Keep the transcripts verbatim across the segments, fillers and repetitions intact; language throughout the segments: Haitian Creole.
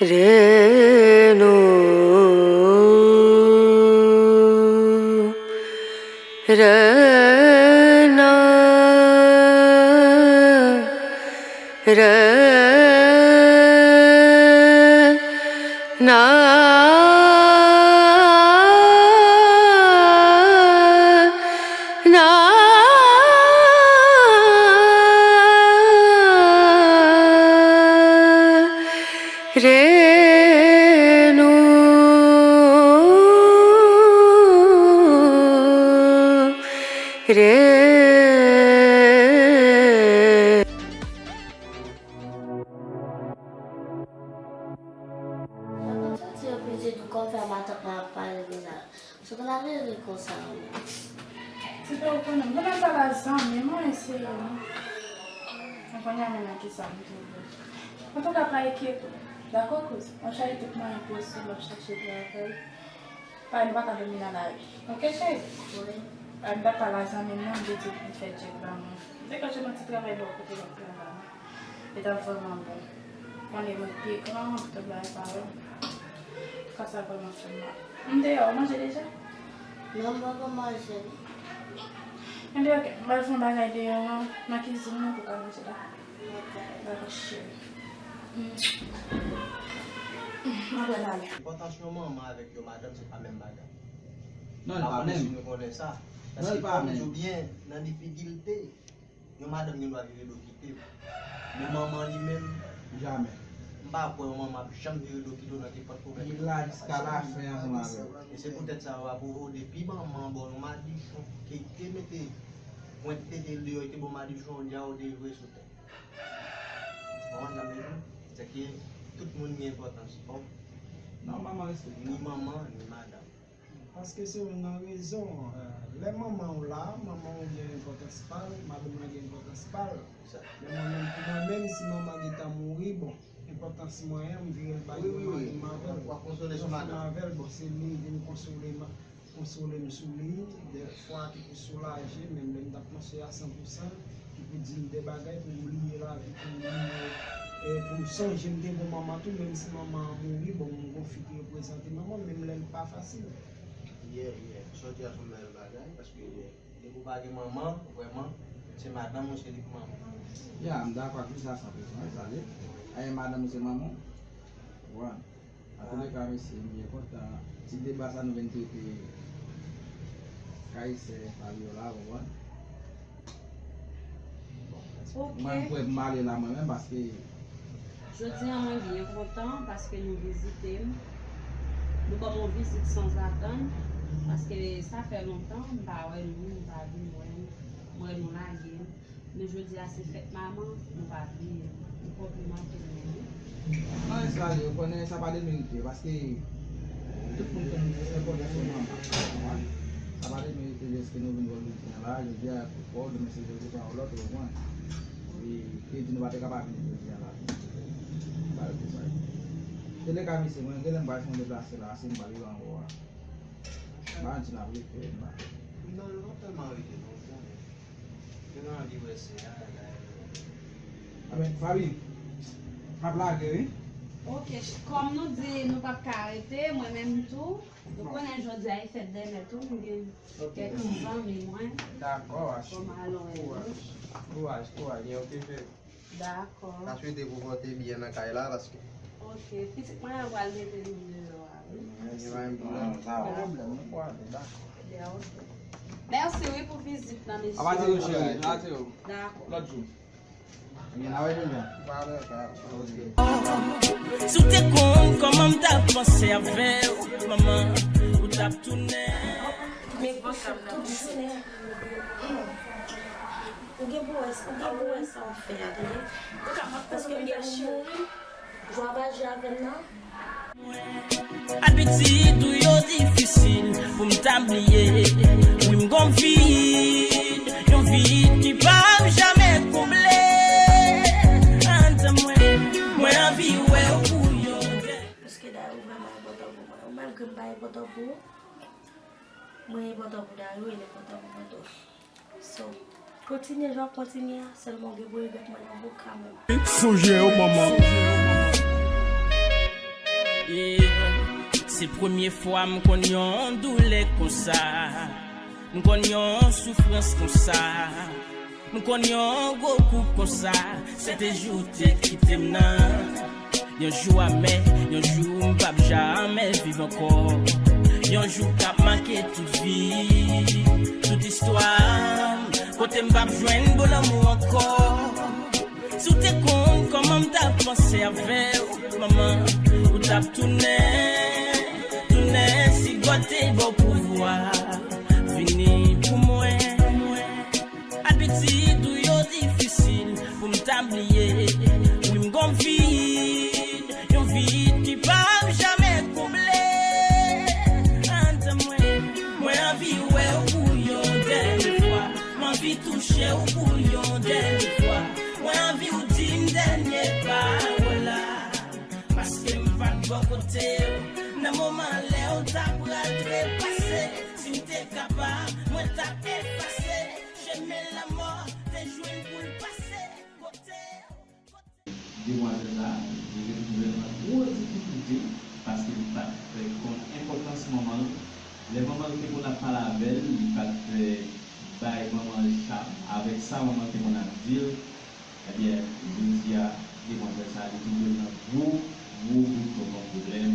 Reno, Rena, Rena, na, Reno, Re. Mwen konn santi yon pitit ou konn fè matant mwen ap pale konsa. Sou konn ap rele konsa ou menm. Tito, ou konnen m konn ap pale ak zanmi mwen, eseye non. Mwen konnen men nan kisa m twouve. Antouka, pa enkyete w. Dakò, kouz? M ap chache tout mwayen posib, m ap chache travay. Paske nou pa ka dòmi nan lari. Oke, cheri? Wi. An, m t ap pale ak zanmi m nan, m te di l pou l fè tchèk ba mwen. M te ka jwenn yon ti travay bò kote m ap travay. Li t ap vrèman bon. Konnen mwen pi gran, tout bagay parèy. Kò sa vrèman fè m mal. M deyò, ou manje deja? Non, m poko manje, non. Ebyen, oke. M pral fè yon bagay deyò an, nan kizin nan pou w ka manje la. Dakò, cheri. M ap pral ale. Enpòtans yon manman avèk yon madanm, se pa menm bagay. Non, li pa menm. Si nou konnen sa. Non, li pa menm. Paske, kòm m di w byen, nan difikilte, yon madanm gen dwa vire do kite w. Men manman li menm, jamè. M pa kwè yon manman ap janm vire do kite w nan nenpòt pwoblèm. Li la jiska lafen ansanm avè w. E se poutèt sa yo ap rode pi manman ba w yon madichon ke te mete pwent tete l deyò, te ba w madichon, jodi a ou te jwe sou tèt. Ou konprann sa m vle di w? Sèke tout moun gen enpòtans yo. Non, manman respekte. Ni manman, ni madanm. Paske se youn nan rezon, eh, lè manman w la, manman w gen enpòtans pa l, madanm lan gen enpòtans pa l. Men mwen menm, pou mwen menm, si manman gentan mouri, bon, enpòtans mwen an, m vire l bay yon mari m avè l. W ap konsole sou madanm. Yon fanm avè l, bon, se li vin konsole m, konsole m sou li, dèfwa ki pou soulaje, menm lè m t ap panse a san pou san, ki pou di m de bagay pou m bliye lavi, pou m bliye, eh, pou m sonje m te gon manman tou, menm si manman an mouri, bon, m gon fi ki reprezante manman m, menm lè l pa fasil. Yeah, yeah. Sa w di a se yon bèl bagay, paske depi w pa gen manman, vrèman, se madanm ou, se li k manman. Ya, m dakò ak li, sa san prezon, sa vle. Ayen madanm ou se manman w. Ou konprann? Antouleka, mesye, m byen kontan. Ti deba sa nou vin trete kay sè Fabiola, ou konprann? Bon, mwen, m kwè m ale la mwen menm, paske jodi a mwen byen kontan, paske nou vizite m. Nou ban m yon vizit sanzatann, paske sa fè lontan m pa wè nou, m pa vin wè nou. M wè nou lage m. Men jodi a se fèt manman, nou pa bliye m. Nou konpliman pou nou, wi. Non, Estrade, ou konnen sa pa demerite, paske tout moun konn enpòtans yon manman. Sa pa demerite lèske nou vin wè jodi a la, jodi a, pou demen se jodi pa yon lòt, ou konprann? E kredi nou pa te ka pa vin jodi a la. Ba yo pou sa. Antouleka, mesye, mwen genlè m pral fè yon deplase la, si m pral rive anwo a. M pa di n ap rete, m pa. Non, nou p ap tèlman rete, non, ou konnen. Yo gen anvi wè sè a, dayè. Amen. Fabi, m ap lage, wi. Ok, kòm nou di nou p ap ka rete, mwen menm tou, nou konnen jodi a e fèt dèmen tou, m gen kèk zanmi mwen. Dakò, ma chérie. Fò m al wè yo. Kouraj, kouraj, kouraj, gen okipe. Dakò. M ta swete pou w pote byen nan kay la, paske. Ok, pitit mwen an pral mete nou deyò a, wi. Gen pa gen pwoblèm. Sa pa pwoblèm, nou pwale, dakò. Ebyen, ok. Mèsi, wi, pou vizit nan, mesye. Apa te yo, cheri, apa te yo. Dakò. Lòt jou. Ebyen, n a wè jodi a. Ok. Si w te konn kòman m t ap panse avè w, manman, ou t ap tounen. Men tout, tout jounen. Ou gen pou wè, ou gen pou wè sa w fè a, tande. Paske m gen pou mouri, jwa pa jwe avè m nan. Abitid ou yo difisil pou m ta bliye. Wi, m gon vid, yon vid ki p ap janmen konble. Anndan mwen, mwen anvi wè w pou yon lè. Paske dayè ou vrèman enpòtan pou mwen. Malgre m pa enpòtan pou ou, mwen enpòtan pou dayè, e l enpòtan pou mwen tou. So, Kontinye jan w ap kontinye a, sèlman w gen pou regrèt mwen nan vokal mwen. Sonje yo, manman. Yeah. Se premye fwa m konn yon doulè konsa. M konn yon soufrans konsa. M konn yon gwo kou konsa. Se te jou te kite m nan. Yon jou amè, yon jou m p ap jamè viv ankò. Yon jou k ap make tout vi, tout istwa m, kote m p ap jwenn bon lanmou ankò. Si w te konn kòman m t ap panse avè w, manman, ou t ap tounen, tounen si God te ba w pouvwa. Vini pou mwen. Abitid ou yo difisil pou m ta bliye. Wi, m gon vid, yon vid ki p ap jamè konble. Antan mwen, mwen anvi wè w pou yon dènye fwa. M anvi touche w pou yon dènye fwa. Mwen anvi w di m dènye pawòl la. Paske m pa t bò kote w nan moman lè w ta pral trepase. Si m te kapab, mwen t ap efase chemen lanmò te jwenn pou l pase. Kote w, kote w. Demwazèl sa, li retwouve l nan gwo difikilte, paske li pa t konn enpòtans manman l. Lè manman l te konn ap pale avè l, li pa t bay manman l cham avèk sa manman l te konn ap di l. Ebyen, jodi a, demwazèl sa, li twouve l nan gwo, gwo bout tonton pwoblèm.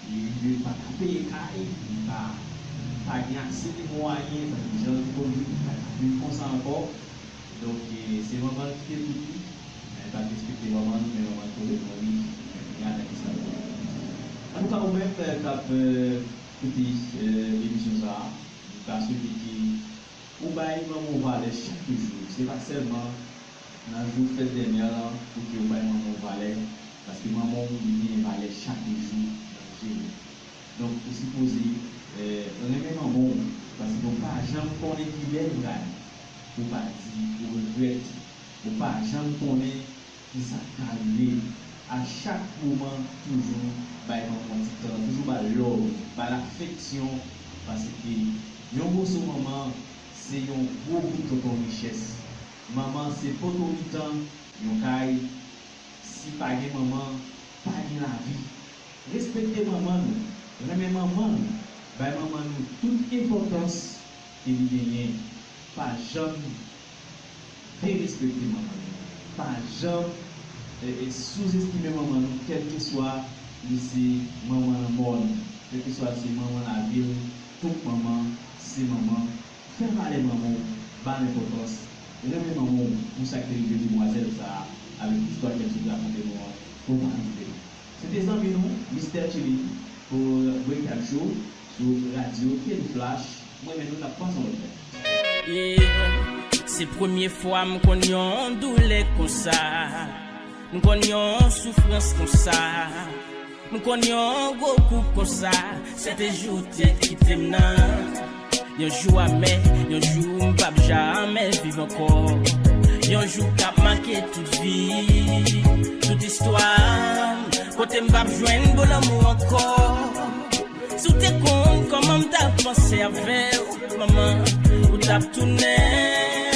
Li rive pa ka peye kay, li pa, pa gen ase de mwayen, paske jan l te konn viv, li pa ka viv konsa ankò. Donk, e, se manman l ki te tout li. Men li pa t respekte manman l, men manman l twouve l nan ri. Kounye a, nan ki sa l ye. Antouka, ou menm, e, k ap, e, koute, e, emisyon sa a, m ta swete ke ou bay manman w valè chak jou. Se pa sèlman nan jou fèt dènye a pou ke ou bay manman w valè, paske manman w li genyen valè chak jou nan je w. Donk, ou sipoze, eh, renmen manman w, paske ou pa janm konnen kilè l pral. Ou pa di ou regrèt. Ou pa janm konnen kisa k ka rive. A chak moman, toujou bay manman w ti tan, toujou ba l love, ba l afeksyon, paske yon moso manman, se yon gwo bout tonton richès. Manman se potomitan yon kay. Si pa gen manman, pa gen lavi. Respekte manman nou, renmen manman nou, bay manman nou tout enpòtans ke li genyen. Pa janm derespekte manman nou. Pa janm, e, e, souzestime manman nou, kèlkeswa li se manman lanmò nou, kèlkeswa li se manman lavi nou, tout manman se manman. Fè valè manman w, ba l enpòtans, renmen manman w pou sa k te rive demwazèl sa a avèk istwa ke l sot rakonte nou an, pou w pa bliye l. Se te zanmi nou, Mistè Chili, pou Breakdown Show sou radyo Kenny Flash. Mwen menm nou n ap pase yon lòt lè. Yeah. Se premye fwa m konn yon doulè konsa. M konn yon soufrans konsa. M konn yon gwo kou konsa. Se te jou te kite m nan. Yon jou amè, yon jou m p ap jamè viv ankò. Yon jou k ap make tout vi, tout istwa m, kote m p ap jwenn bon lanmou ankò. Si w te konn kòman m t ap panse avè w, manman, ou t ap tounen,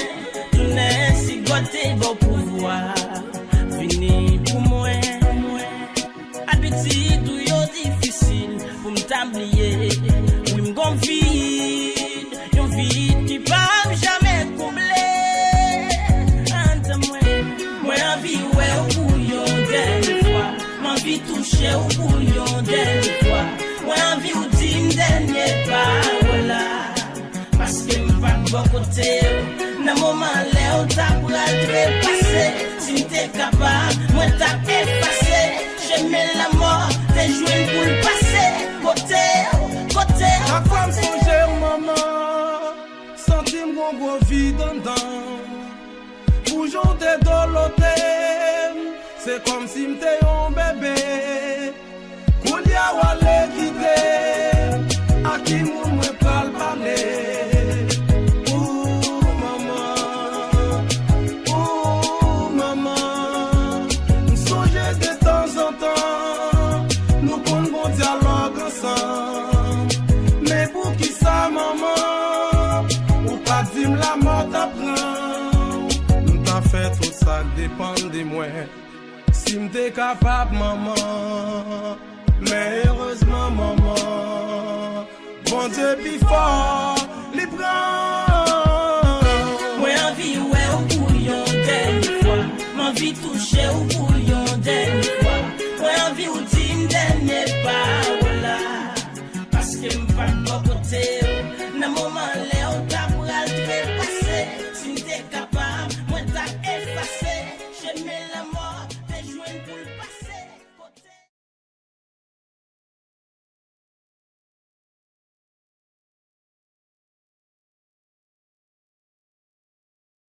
tounen si God te ba w pouvwa. Vini pou mwen. Abitid ou yo difisil pou m ta bliye. Wi, m gon vid, yon vid ki p ap jamè konble. Antan mwen, mwen anvi wè w pou yon dènye fwa. M anvi touche w pou yon dènye fwa. Mwen anvi w di m dènye pawòl la. Paske m pa t bò kote w nan moman lè w ta pral trepase. Si m te kapab, mwen t ap efase chemen lanmò te jwenn pou l pase. Kote w, kote w, chak fwa m sonje w, manman, santi m gon gwo vid anndan. Pou jan w te dolote m, se kòmsi m te yon bebe. Kounye a w ale kite m, a ki moun mwen pral pale? Ou manman, ou manman, m sonje de tanzantan, nou konn gon dyalòg ansanm. Men poukisa, manman, ou pa di m lamò t ap pran? Di mwen si m te kapab, manman. Men erezman, manman, Bondye pi fò, li pran. Mwen anvi wè w pou yon dènye fwa. M anvi touche w pou